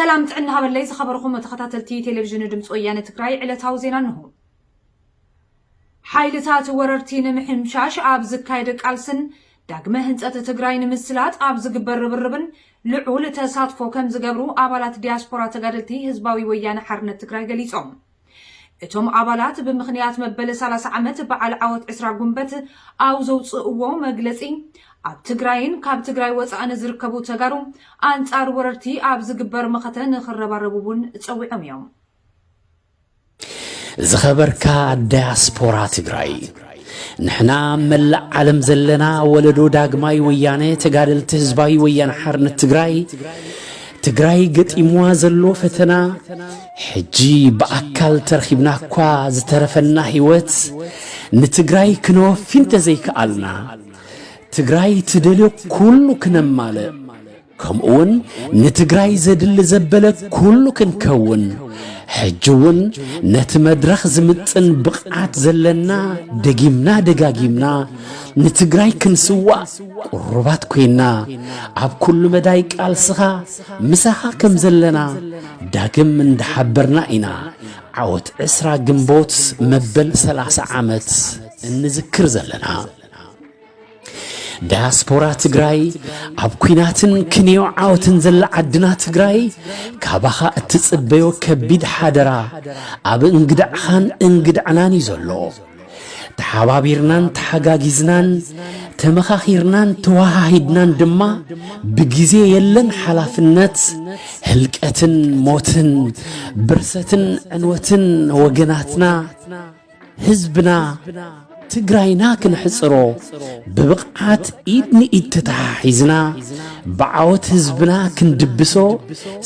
ሰላም ጥዕና ሃበለይ ዝኸበርኹም ተኸታተልቲ ቴሌቪዥን ድምፂ ወያነ ትግራይ፣ ዕለታዊ ዜና እንሆ። ሓይልታት ወረርቲ ንምሕምሻሽ ኣብ ዝካየድ ቃልስን ዳግመ ህንፀት ትግራይ ንምስላጥ ኣብ ዝግበር ርብርብን ልዑል ተሳትፎ ከም ዝገብሩ ኣባላት ዲያስፖራ ተጋደልቲ ህዝባዊ ወያነ ሓርነት ትግራይ ገሊጾም። እቶም ኣባላት ብምኽንያት መበል ሰላሳ ዓመት በዓል ዓወት ዕስራ ጉንበት ኣብ ዘውፅእዎ መግለፂ፣ ኣብ ትግራይን ካብ ትግራይ ወፃእን ዝርከቡ ተጋሩ ኣንፃር ወረርቲ ኣብ ዝግበር መኸተ ንኽረባረቡ እውን ፀዊዖም እዮም። ዝኸበርካ ዳያስፖራ ትግራይ፣ ንሕና ኣብ መላእ ዓለም ዘለና ወለዶ ዳግማይ ወያነ ተጋደልቲ ህዝባዊ ወያነ ሓርነት ትግራይ፣ ትግራይ ገጢምዋ ዘሎ ፈተና፣ ሕጂ ብኣካል ተረኺብና እኳ ዝተረፈና ህይወት ንትግራይ ክነወፊ እንተዘይከኣልና፣ ትግራይ ትደልዮ ኩሉ ክነማልእ፣ ከምኡውን ንትግራይ ዘድሊ ዘበለ ኩሉ ክንከውን፣ ሕጂ እውን ነቲ መድረኽ ዝምጥን ብቕዓት ዘለና ደጊምና ደጋጊምና ንትግራይ ክንስዋእ ቅሩባት ኮይና፣ ኣብ ኩሉ መዳይ ቃልስኻ ምሳኻ ከም ዘለና ዳግም እንዳሓበርና ኢና ዓወት ዕስራ ግንቦት መበል ሰላሳ ዓመት እንዝክር ዘለና። ዳያስፖራ ትግራይ፣ ኣብ ኲናትን ክንዮ ዓወትን ዘላ ዓድና ትግራይ፣ ካባኻ እትጽበዮ ከቢድ ሓደራ ኣብ እንግዳዕኻን እንግዳዕናን እዩ ዘሎ። ተሓባቢርናን ተሓጋጊዝናን ተመኻኺርናን ተወሃሂድናን ድማ ብግዜ የለን ሓላፍነት ህልቀትን ሞትን ብርሰትን ዕንወትን ወገናትና ህዝብና ትግራይና ክንሕፅሮ ብብቕዓት ኢድ ንኢድ ተተሓሒዝና ብዓወት ህዝብና ክንድብሶ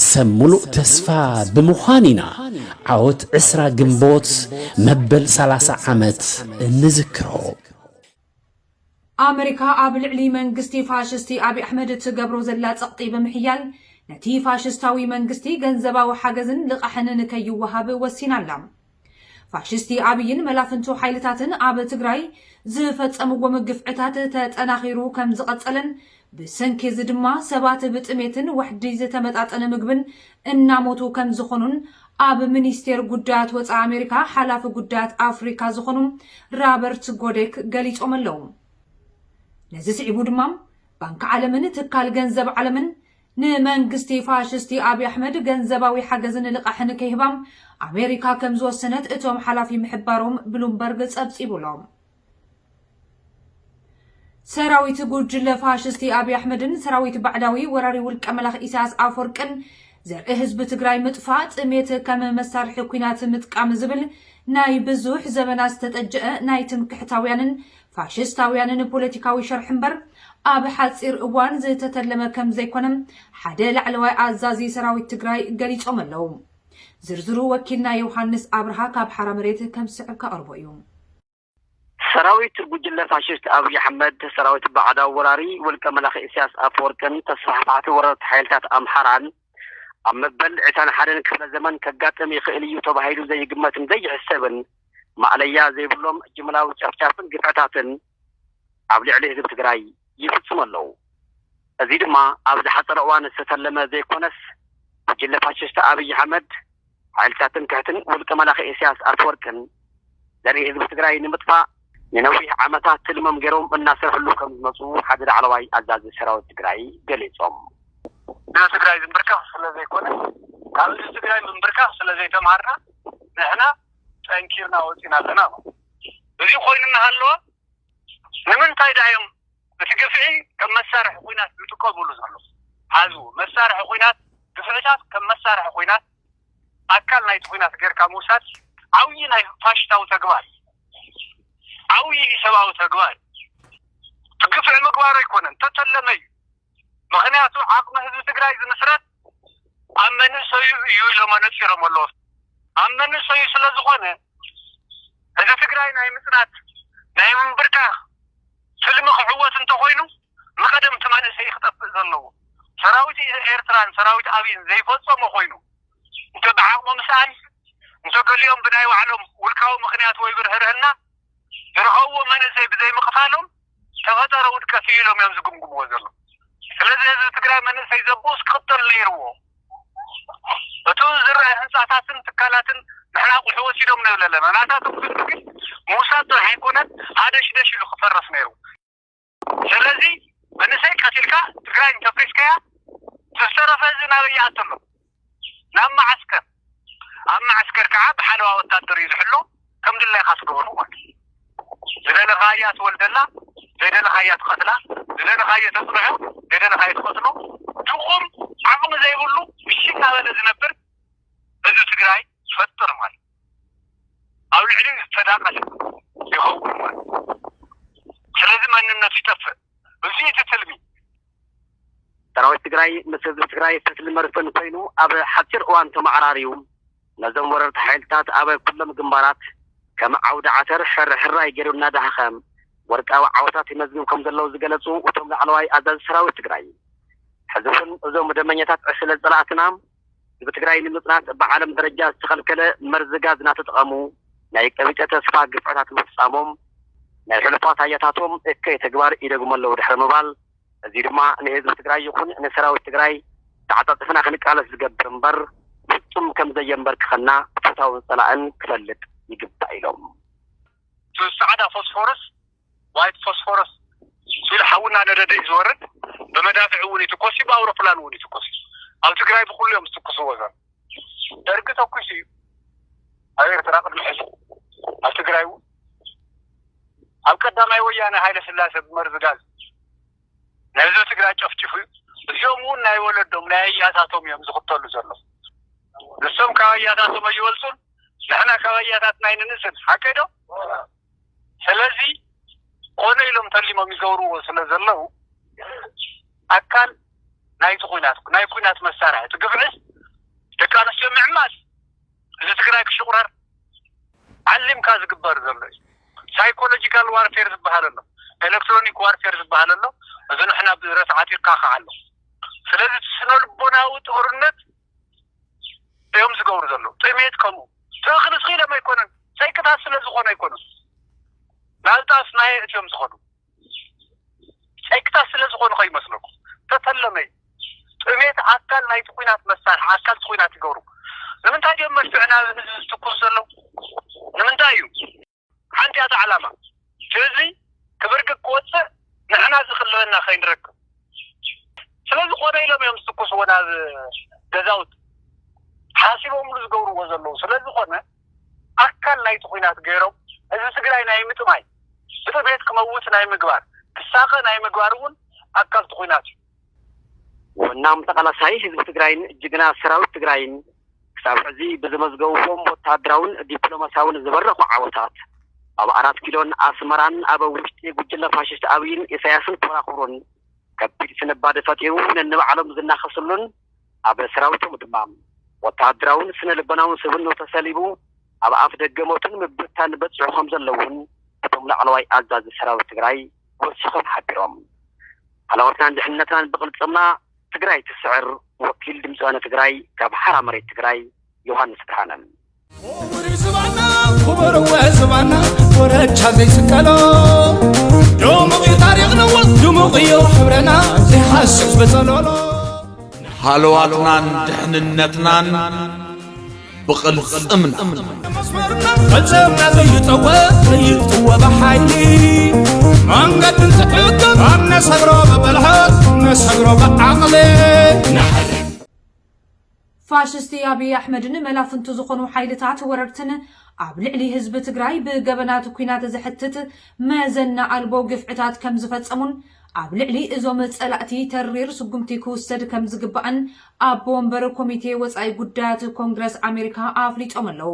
ሰብ ሙሉእ ተስፋ ብምዃን ኢና ዓወት ዕስራ ግንቦት መበል ሰላሳ ዓመት እንዝክሮ። ኣመሪካ ኣብ ልዕሊ መንግስቲ ፋሽስቲ ኣብይ ኣሕመድ እትገብሮ ዘላ ጸቕጢ ብምሕያል ነቲ ፋሽስታዊ መንግስቲ ገንዘባዊ ሓገዝን ልቓሕን ንከይወሃብ ወሲና ኣላ። ፋሽስቲ ኣብይን መላፍንቱ ሓይልታትን ኣብ ትግራይ ዝፈጸምዎም ግፍዕታት ተጠናኺሩ ከም ዝቐጸለን ብሰንኪ እዚ ድማ ሰባት ብጥሜትን ዋሕዲ ዝተመጣጠነ ምግብን እናሞቱ ከም ዝኾኑን ኣብ ሚኒስቴር ጉዳያት ወፃኢ ኣሜሪካ ሓላፊ ጉዳያት ኣፍሪካ ዝኾኑ ራበርት ጎዴክ ገሊፆም ኣለዉ። ነዚ ስዒቡ ድማ ባንኪ ዓለምን ትካል ገንዘብ ዓለምን ንመንግስቲ ፋሽስቲ ኣብይ ኣሕመድ ገንዘባዊ ሓገዝን ልቓሕን ከይህባም ኣሜሪካ ከም ዝወሰነት እቶም ሓላፊ ምሕባሮም ብሉምበርግ ጸብጺቡ ኣሎ። ሰራዊት ጉጅለ ፋሽስቲ ኣብይ ኣሕመድን ሰራዊት ባዕዳዊ ወራሪ ውልቀ መላኽ ኢሳያስ ኣፈወርቅን ዘርኢ ህዝቢ ትግራይ ምጥፋእ ጥሜት ከም መሳርሒ ኲናት ምጥቃም ዝብል ናይ ብዙሕ ዘበናት ዝተጠጀአ ናይ ትምክሕታውያንን ፋሽስታውያንን ፖለቲካዊ ሸርሒ እምበር ኣብ ሓፂር እዋን ዝተተለመ ከም ዘይኮነ ሓደ ላዕለዋይ ኣዛዚ ሰራዊት ትግራይ ገሊፆም ኣለዉ። ዝርዝሩ ወኪልና ዮሃንስ ኣብርሃ ካብ ሓራ መሬት ከም ዝስዕብ ከቕርቦ እዩ። ሰራዊት ጉጅለ ፋሽስት ኣብይ ኣሕመድ ሰራዊት ባዕዳዊ ወራሪ ውልቀ መላኺ ኢሳያስ ኣፈወርቅን ተስፋሕፋሕቲ ወረርቲ ሓይልታት ኣምሓራን ኣብ መበል ዕስራን ሓደን ክፍለ ዘመን ከጋጥም ይኽእል እዩ ተባሂሉ ዘይግመትን ዘይሕሰብን ማእለያ ዘይብሎም ጅምላዊ ጨፍጫፍን ግፍዕታትን ኣብ ልዕሊ ህዝቢ ትግራይ ይፍፅሙ ኣለዉ። እዚ ድማ ኣብ ዝሓፀረ እዋን ዝተተለመ ዘይኮነስ ጉጅለ ፋሽስት ኣብይ ኣሕመድ ሓይልታት ትምክሕትን ውልቀ መላኺ ኢሳያስ ኣፈወርቅን ዘርኢ ህዝቢ ትግራይ ንምጥፋእ ንነዊሕ ዓመታት ትልሞም ገይሮም እናሰርሕሉ ከም ዝመፁ ሓደ ላዕለዋይ ኣዛዚ ሰራዊት ትግራይ ገሊፆም። ንትግራይ ዝምብርከኽ ስለ ዘይኮነ ካብ ህዝቢ ትግራይ ምንብርካኽ ስለ ዘይተምሃርና ንሕና ጠንኪርና ወፂና ኣለና። እዚ ኮይኑ እናሃለወ ንምንታይ ዳ እዮም እቲ ግፍዒ ከም መሳርሒ ኲናት ዝጥቀምሉ ዘሎ? ሓዝዎ፣ መሳርሒ ኲናት፣ ግፍዕታት ከም መሳርሒ ኲናት ኣካል ናይቲ ኲናት ጌርካ ምውሳድ ዓብዪ ናይ ፋሽስታዊ ተግባር እዩ። ዓብዪ ኢሰብኣዊ ተግባር እዩ። ግፍዒ ምግባሩ ኣይኮነን፣ ተተለመ እዩ። ምኽንያቱ ዓቕሚ ህዝቢ ትግራይ ዝምስረት ኣብ መንእሰዩ እዩ ኢሎም ኣነፂሮም ኣለዉ። ኣብ መንእሰዩ ስለ ዝኾነ እዚ ትግራይ ናይ ምፅናት ናይ ምንብርካኽ ትልሚ ክዕወት እንተኾይኑ ንቐደም እቲ መንእሰይ ክጠፍእ ዘለዎ ሰራዊት ኤርትራን ሰራዊት ኣብይን ዘይፈፀሞ ኮይኑ እንተ ብዓቕሙ ምስኣን እንተ ገሊኦም ብናይ ባዕሎም ውልቃዊ ምኽንያት ወይ ብርህርህና ዝረኸብዎ መንእሰይ ብዘይምቕታሎም ተፈጠረ ውድቀት እዩ ኢሎም እዮም ዝግምግምዎ ዘለዉ። ስለዚ ህዝቢ ትግራይ መንእሰይ ዘብኡስ ክቕተል ነይርዎ። እቱ ዝረአ ህንፃታትን ትካላትን ንሕና ኣቑሑ ወሲዶም ንብል ኣለና። ናታቶም ግን ምውሳድ ጥራሕ ኣይኮነን፣ ሃደሽደሽ ኢሉ ክፈርስ ነይሩ። ስለዚ መንእሰይ ቀቲልካ ትግራይ እንተፍሪስካያ ዝተረፈ ህዝቢ ናበይ ይኣቱ ኣሎ? ናብ መዓስከር። ኣብ መዓስከር ከዓ ብሓለዋ ወታደር እዩ ዝሕሎ፣ ከም ድላይካ ትገብሮ ማለት እዩ። ዝደለኻያ ትወልደላ፣ ዘይደለኻያ ትቐትላ፣ ዝደለኻዮ ተፅንሖ፣ ዘይደለኻዮ ትቐትሎ። ድኹም ዓቕሚ ዘይብሉ ብሽና በለ ዝነብር ህዝቢ ትግራይ ይፈጥር ማለት እዩ። ኣብ ልዕሊ ዝተዳቀለ ይኸውን ማለት እዩ። ስለዚ መንነቱ ይጠፍእ። እዚ እቲ ትልሚ። ሰራዊት ትግራይ ምስ ህዝቢ ትግራይ ፈትሊ መርፍን ኮይኑ ኣብ ሓፂር እዋን ተመዓራርዩ ነዞም ወረርቲ ሓይልታት ኣብ ኩሎም ግንባራት ከም ዓውዲ ዓተር ሕርሕራይ ገይሩ እናዳሃኸ ወርቃዊ ዓወታት ይመዝግብ ከም ዘለዉ ዝገለፁ እቶም ላዕለዋይ ኣዛዚ ሰራዊት ትግራይ፣ ሕዚ እውን እዞም ደመኛታት ዕስለ ፀላእትና ህዝቢ ትግራይ ንምፅናት ብዓለም ደረጃ ዝተኸልከለ መርዚ ጋዝ እናተጠቐሙ ናይ ቀቢፀ ተስፋ ግፍዕታት ምፍፃሞም ናይ ሕሉፋት ኣያታቶም እከይ ተግባር ይደግሙ ኣለዉ ድሕሪ ምባል፣ እዚ ድማ ንህዝቢ ትግራይ ይኹን ንሰራዊት ትግራይ ተዓፃፂፍና ክንቃለስ ዝገብር እምበር ፍፁም ከም ዘየንበርክኸና ፈታውን ፀላእን ክፈልጥ ይግባእ ኢሎም። እቲ ፃዕዳ ፎስፎረስ፣ ዋይት ፎስፎረስ ኢሉ ሓዊ እናነደደ እዩ ዝወርድ። ብመዳፍዕ እውን ይትኮስ እዩ፣ ብኣውሮፕላን እውን ይትኮስ እዩ። ኣብ ትግራይ ብኩሉ እዮም ዝትኩስዎ ዘሎ። ደርጊ ተኩሱ እዩ ኣብ ኤርትራ ቅድሚ ሕዚ፣ ኣብ ትግራይ እውን ኣብ ቀዳማይ ወያነ ሃይለ ስላሴ ብመርዚ ጋዝ ንህዝቢ ትግራይ ጨፍጭፉ እዩ። እዚኦም እውን ናይ ወለዶም ናይ ኣያታቶም እዮም ዝኽተሉ ዘለዉ። ንሶም ካብ ኣያታቶም ኣይበልፁን፣ ንሕና ካብ ኣያታትና ኣይንንእስን። ሓቀይ ዶ? ስለዚ ኮነ ኢሎም ተሊሞም ይገብርዎ ስለ ዘለዉ ኣካል ናይቲ ኩናት፣ ናይ ኩናት መሳርሒ፣ እቲ ግፍዕስ ደቂ ኣንስትዮ ምዕማፅ፣ እዚ ትግራይ ክሽቑረር ዓሊምካ ዝግበር ዘሎ እዩ። ሳይኮሎጂካል ዋርፌር ዝበሃል ኣሎ፣ ኤሌክትሮኒክ ዋርፌር ዝበሃል ኣሎ። እዚ ንሕና ብረት ዓጢቕካ ከዓ ኣሎ። ስለዚ እቲ ስነ ልቦናዊ ጦርነት እዮም ዝገብሩ ዘለዉ። ጥሜት ከምኡ። ትእኽል እስኺ ኢሎም ኣይኮነን፣ ጸይቅታት ስለ ዝኾነ ኣይኮነን። ናብ ጣፍ ማየ እትዮም ዝኸዱ ጸይቅታት ስለ ዝኾኑ ከይመስለኩም። ተተለመ እዩ። ጥሜት ኣካል ናይቲ ኩናት መሳርሒ፣ ኣካል እቲ ኩናት ይገብሩ። ንምንታይ ድዮም መድፍዕ ናብ ህዝቢ ዝትኩሱ ዘለዉ? ንምንታይ እዩ? ሓንቲ እያ እታ ዓላማ። እቲ ህዝቢ ክብርግግ ክወፅእ ንሕና ዝኽልበና ከይንረክብ። ስለዚ ኮነ ኢሎም እዮም ዝትኩስዎ ናብ ገዛውቲ። ሓሲቦምሉ ዝገብርዎ ዘለዉ። ስለ ዝኾነ ኣካል ናይቲ ኩናት ገይሮም ህዝቢ ትግራይ ናይ ምጥማይ፣ ብጥሜት ክመውት ናይ ምግባር፣ ክሳቐ ናይ ምግባር እውን ኣካል እቲ ኩናት እዩ። ወናም ተቓላሳይ ህዝቢ ትግራይን ጅግና ሰራዊት ትግራይን ክሳብ ሕዚ ብዝመዝገቡዎም ወታደራውን ዲፕሎማሲያውን ዝበረኹ ዓወታት ኣብ ኣራት ኪሎን ኣስመራን ኣብ ውሽጢ ጉጅለ ፋሽስት ኣብይን ኢሳያስን ኮራኹሩን ከቢድ ስንባደ ፈጢሩ ነንባዕሎም ዝናኸስሉን ኣብ ሰራዊቶም ድማ ወታደራውን ስነ ልቦናውን ስብንኡ ተሰሊቡ ኣብ ኣፍ ደገ ሞትን ምብታን በፅሑ ከም ዘለውን እቶም ላዕለዋይ ኣዛዚ ሰራዊት ትግራይ ወሲኾም ሓቢሮም። ሃለዋትናን ድሕንነትናን ብቕልፅምና ትግራይ ትስዕር። ወኪል ድምፂ ወያነ ትግራይ ካብ ሓራ መሬት ትግራይ ዮሃንስ ብርሃነ። ክቡር ዝባና ክቡር ወ ዝባና ኮረቻ ዘይስቀሎ ድሙቕ እዩ ታሪኽና ድሙቕ እዩ ሕብረና ዘይሓስስ በጸሎሎ። ሃለዋትናን ድሕንነትናን ብቕልጽምና። መስመርና ቅልጽምና ዘይጠወ ዘይጥወ ብሓይሊ መንገድን ትዕግም ኣብ ነሰግሮ ብብልሓት ነሰግሮ ብዓቕሊ። ፋሽስቲ ኣብይ ኣሕመድን መላፍንቱ ዝኾኑ ሓይልታት ወረርትን ኣብ ልዕሊ ህዝቢ ትግራይ ብገበናት ኲናት ዘሕትት መዘና ኣልቦ ግፍዕታት ከም ዝፈጸሙን ኣብ ልዕሊ እዞም ጸላእቲ ተሪር ስጉምቲ ክውሰድ ከም ዝግባእን ኣቦ ወንበር ኮሚቴ ወጻኢ ጉዳያት ኮንግረስ ኣሜሪካ ኣፍሊጦም ኣለዉ።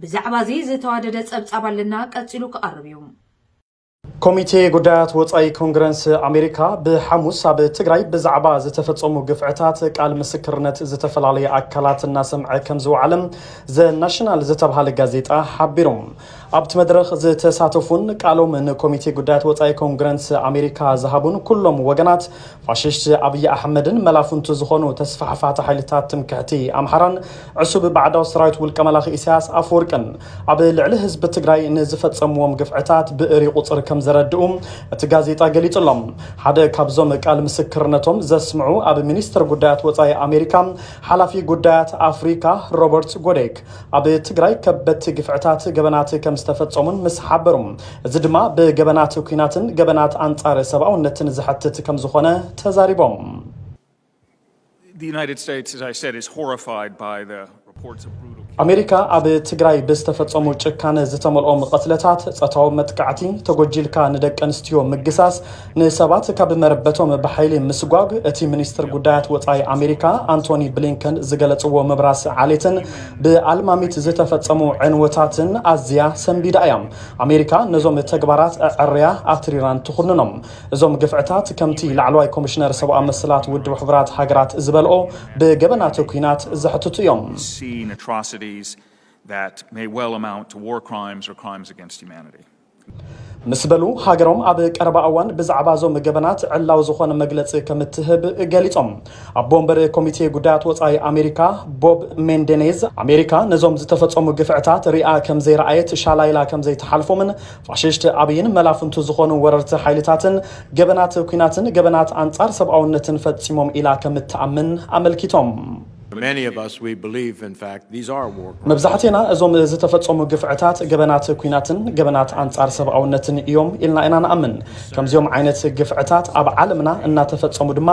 ብዛዕባ እዚ ዝተዋደደ ጸብጻብ ኣለና፣ ቀጺሉ ክቐርብ እዩ። ኮሚቴ ጉዳያት ወጻኢ ኮንግረስ ኣሜሪካ ብሓሙስ ኣብ ትግራይ ብዛዕባ ዝተፈጸሙ ግፍዕታት ቃል ምስክርነት ዝተፈላለየ ኣካላት እናሰምዐ ከም ዝወዓለ ዘ ናሽናል ዝተብሃለ ጋዜጣ ሓቢሩ። ኣብቲ መድረኽ ዝተሳተፉን ቃሎም ንኮሚቴ ጉዳያት ወጻኢ ኮንግረስ ኣሜሪካ ዝሃቡን ኩሎም ወገናት፣ ፋሽስት ኣብይ ኣሕመድን መላፍንቱ ዝኾኑ ተስፋሕፋቲ ሓይልታት ትምክሕቲ ኣምሓራን ዕሱብ ባዕዳዊ ሰራዊት ውልቀ መላኺ ኢሳያስ ኣፈወርቅን ኣብ ልዕሊ ህዝቢ ትግራይ ንዝፈጸምዎም ግፍዕታት ብእሪ ቁጽር ከም ዘረድኡ እቲ ጋዜጣ ገሊጹ ኣሎ። ሓደ ካብዞም ቃል ምስክርነቶም ዘስምዑ ኣብ ሚኒስትር ጉዳያት ወጻኢ ኣሜሪካ ሓላፊ ጉዳያት ኣፍሪካ ሮበርት ጎዴክ፣ ኣብ ትግራይ ከበድቲ ግፍዕታት ገበናት ከም ዝተፈጸሙን ምስ ሓበሩ፣ እዚ ድማ ብገበናት ኲናትን ገበናት ኣንጻር ሰብኣውነትን ዝሐትት ከም ዝኾነ ተዛሪቦም። The United States, as I said, is horrified by the reports of brutal killing. ኣሜሪካ ኣብ ትግራይ ብዝተፈጸሙ ጭካነ ዝተመልኦም ቅትለታት፣ ጾታዊ መጥቃዕቲ፣ ተጎጂልካ ንደቂ ኣንስትዮ ምግሳስ፣ ንሰባት ካብ መረበቶም ብሓይሊ ምስጓግ፣ እቲ ሚኒስትር ጉዳያት ወጻኢ ኣሜሪካ ኣንቶኒ ብሊንከን ዝገለጽዎ ምብራስ ዓሌትን ብኣልማሚት ዝተፈጸሙ ዕንወታትን ኣዝያ ሰንቢዳ እያ። ኣሜሪካ ነዞም ተግባራት ኣዐርያ ኣትሪራን ትኹንኖም። እዞም ግፍዕታት ከምቲ ላዕለዋይ ኮሚሽነር ሰብኣዊ መሰላት ውድብ ሕቡራት ሃገራት ዝበልኦ ብገበናት ኲናት ዘሕትቱ እዮም። Seen atrocities that may well amount to war crimes or crimes against humanity. ምስ በሉ፣ ሃገሮም ኣብ ቀረባ እዋን ብዛዕባ እዞም ገበናት ዕላዊ ዝኾነ መግለጺ ከም እትህብ ገሊጾም። ኣቦ ወንበር ኮሚቴ ጉዳያት ወጻኢ ኣሜሪካ ቦብ ሜንዴኔዝ፣ ኣሜሪካ ነዞም ዝተፈጸሙ ግፍዕታት ሪኣ ከም ዘይረኣየት፣ ሻላ ኢላ ከም ዘይትሓልፎምን ፋሽስት ኣብይን መላፍንቱ ዝኾኑ ወረርቲ ሓይልታትን ገበናት ኲናትን ገበናት ኣንጻር ሰብኣውነትን ፈጺሞም ኢላ ከም እትኣምን ኣመልኪቶም። Many of us, we believe, in fact, these are war crimes. መብዛሕቴና እዞም ዝተፈጸሙ ግፍዕታት ገበናት ኲናትን ገበናት ኣንጻር ሰብኣውነትን እዮም ኢልና ኢና ንኣምን። ከምዚኦም ዓይነት ግፍዕታት ኣብ ዓለምና እናተፈጸሙ ድማ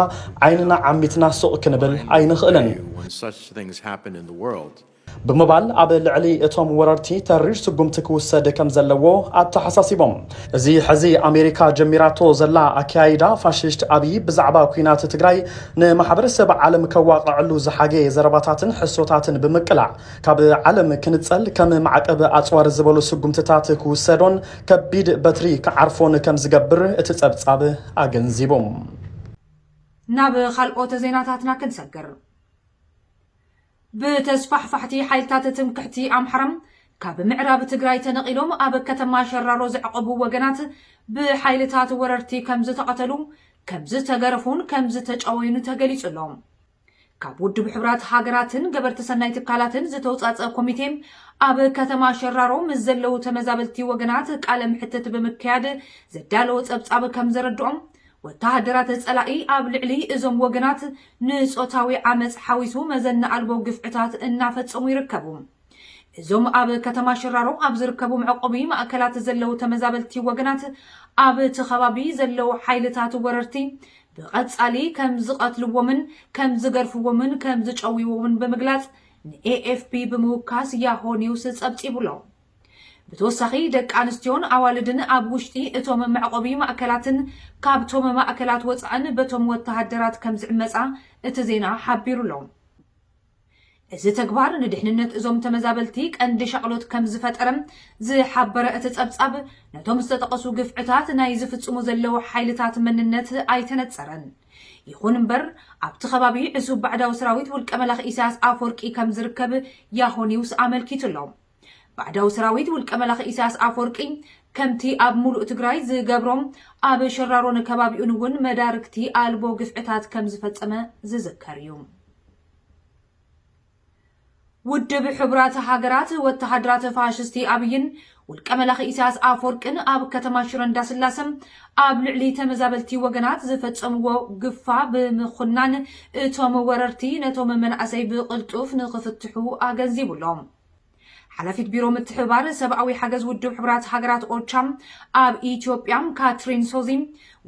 ዓይንና ዓሚትና ሱቕ ክንብል ኣይንኽእልን። When such things happen in the world, ብምባል ኣብ ልዕሊ እቶም ወረርቲ ተሪር ስጉምቲ ክውሰድ ከም ዘለዎ ኣተሓሳሲቦም። እዚ ሕዚ ኣሜሪካ ጀሚራቶ ዘላ ኣካያይዳ ፋሽስት ኣብይ ብዛዕባ ኲናት ትግራይ ንማሕበረሰብ ዓለም ከዋቕዐሉ ዝሓገየ ዘረባታትን ሕሶታትን ብምቅላዕ፣ ካብ ዓለም ክንጸል ከም ማዕቀብ ኣጽዋር ዝበሉ ስጉምትታት ክውሰዶን ከቢድ በትሪ ክዓርፎን ከም ዝገብር እቲ ጸብጻብ ኣገንዚቡ። ናብ ካልኦት ዜናታትና ክንሰግር። ብተስፋሕፋሕቲ ሓይልታት ትምክሕቲ ኣምሓራ ካብ ምዕራብ ትግራይ ተነቒሎም ኣብ ከተማ ሸራሮ ዘዕቆቡ ወገናት ብሓይልታት ወረርቲ ከም ዝተቐተሉ፣ ከም ዝተገረፉን ከም ዝተጨወዩን ተገሊጹ ኣሎ። ካብ ውድብ ሕቡራት ሃገራትን ገበርቲ ሰናይ ትካላትን ዝተውጻጸ ኮሚቴ ኣብ ከተማ ሸራሮ ምስ ዘለዉ ተመዛበልቲ ወገናት ቃለ ምሕትት ብምክያድ ዘዳለዎ ጸብጻብ ከም ዘረድኦም፣ ወተሃደራት ጸላኢ ኣብ ልዕሊ እዞም ወገናት ንጾታዊ ዓመጽ ሓዊሱ መዘና ኣልቦ ግፍዕታት እናፈጸሙ ይርከቡ። እዞም ኣብ ከተማ ሽራሮ ኣብ ዝርከቡ መዕቆቢ ማእከላት ዘለዉ ተመዛበልቲ ወገናት፣ ኣብ እቲ ከባቢ ዘለዉ ሓይልታት ወረርቲ ብቐጻሊ ከም ዝቐትልዎምን ከም ዝገርፍዎምን ከም ዝጨውይዎምን ብምግላጽ፣ ንኤኤፍፒ ብምውካስ ያሆ ኒውስ ጸብጺቡ ኣሎ። ብተወሳኺ፣ ደቂ ኣንስትዮን ኣዋልድን ኣብ ውሽጢ እቶም መዕቆቢ ማእከላትን ካብቶም ማእከላት ወጻእን በቶም ወተሃደራት ከም ዝዕመጻ እቲ ዜና ሓቢሩ ኣሎ። እዚ ተግባር ንድሕንነት እዞም ተመዛበልቲ ቀንዲ ሻቕሎት ከም ዝፈጠረ ዝሓበረ እቲ ጸብጻብ፣ ነቶም ዝተጠቐሱ ግፍዕታት ናይ ዝፍጽሙ ዘለዉ ሓይልታት መንነት ኣይተነጸረን። ይኹን እምበር፣ ኣብቲ ከባቢ ዕሱብ ባዕዳዊ ሰራዊት ውልቀ መላኺ ኢሳያስ ኣፈወርቂ ከም ዝርከብ ያሆ ኒውስ ኣመልኪቱ ኣሎ። ባዕዳዊ ሰራዊት ውልቀ መላኺ ኢሳያስ ኣፈወርቂ፣ ከምቲ ኣብ ሙሉእ ትግራይ ዝገብሮም፣ ኣብ ሸራሮን ከባቢኡን እውን መዳርግቲ ኣልቦ ግፍዕታት ከም ዝፈጸመ ዝዝከር እዩ። ውድብ ሕቡራት ሃገራት፣ ወተሃደራት ፋሽስቲ ኣብይን ውልቀ መላኺ ኢሳያስ ኣፈወርቅን ኣብ ከተማ ሽረ እንዳስላሰ ኣብ ልዕሊ ተመዛበልቲ ወገናት ዝፈጸምዎ ግፋ ብምኹናን፣ እቶም ወረርቲ ነቶም መናእሰይ ብቕልጡፍ ንኽፍትሑ ኣገንዚቡ ኣሎ። ሓላፊት ቢሮ ምትሕብባር ሰብኣዊ ሓገዝ ውድብ ሕቡራት ሃገራት ኦቻ ኣብ ኢትዮጵያ ካትሪን ሶዚ፣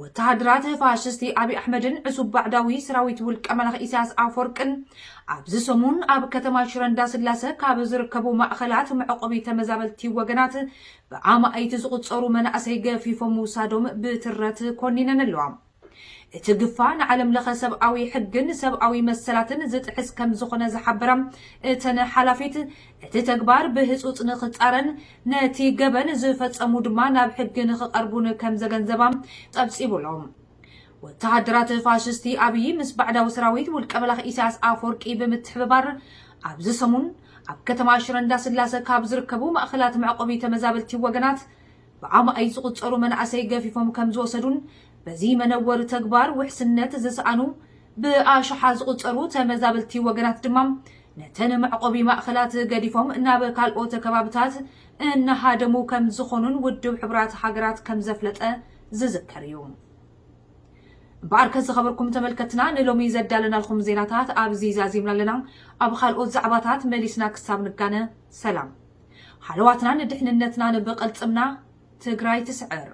ወተሃደራት ፋሽስቲ ኣብይ ኣሕመድን ዕሱብ ባዕዳዊ ሰራዊት ውልቀ መላኺ ኢሳያስ ኣፈወርቅን ኣብዚ ሰሙን ኣብ ከተማ ሽረ እንዳስላሰ ካብ ዝርከቡ ማእኸላት መዕቆቢ ተመዛበልቲ ወገናት ብኣማኢት ዝቑጸሩ መናእሰይ ገፊፎም ምውሳዶም ብትረት ኮኒነን ኣለዋ። እቲ ግፋ ንዓለም ለኸ ሰብኣዊ ሕግን ሰብኣዊ መሰላትን ዝጥሕስ ከም ዝኾነ ዝሓበራ እተን ሓላፊት፣ እቲ ተግባር ብህጹጽ ንኽጻረን ነቲ ገበን ዝፈጸሙ ድማ ናብ ሕጊ ንኽቐርቡን ከም ዘገንዘባ ጸብጺቡ ኣሎ። ወተሃደራት ፋሽስቲ ኣብይ ምስ ባዕዳዊ ሰራዊት ውልቀ መላኺ ኢሳያስ ኣፈወርቂ ብምትሕብባር ኣብዚ ሰሙን ኣብ ከተማ ሽረ እንዳስላሰ ካብ ዝርከቡ ማእኸላት መዕቆቢ ተመዛበልቲ ወገናት ብኣማኢት ዝቑጸሩ መናእሰይ ገፊፎም ከም ዝወሰዱን በዚ መነወሪ ተግባር ውሕስነት ዝሰኣኑ ብኣሽሓት ዝቑጸሩ ተመዛበልቲ ወገናት ድማ ነተን መዕቆቢ ማእኸላት ገዲፎም ናብ ካልኦት ከባብታት እናሃደሙ ከም ዝኾኑን ውድብ ሕቡራት ሃገራት ከም ዘፍለጠ ዝዝከር እዩ። እምበኣር ከዝኸበርኩም ተመልከትና ንሎሚ ዘዳለናልኩም ዜናታት ኣብዚ ዛዚምና ኣለና። ኣብ ካልኦት ዛዕባታት መሊስና ክሳብ ንጋነ ሰላም። ሃለዋትናን ድሕንነትናን ብቐልጽምና። ትግራይ ትስዕር።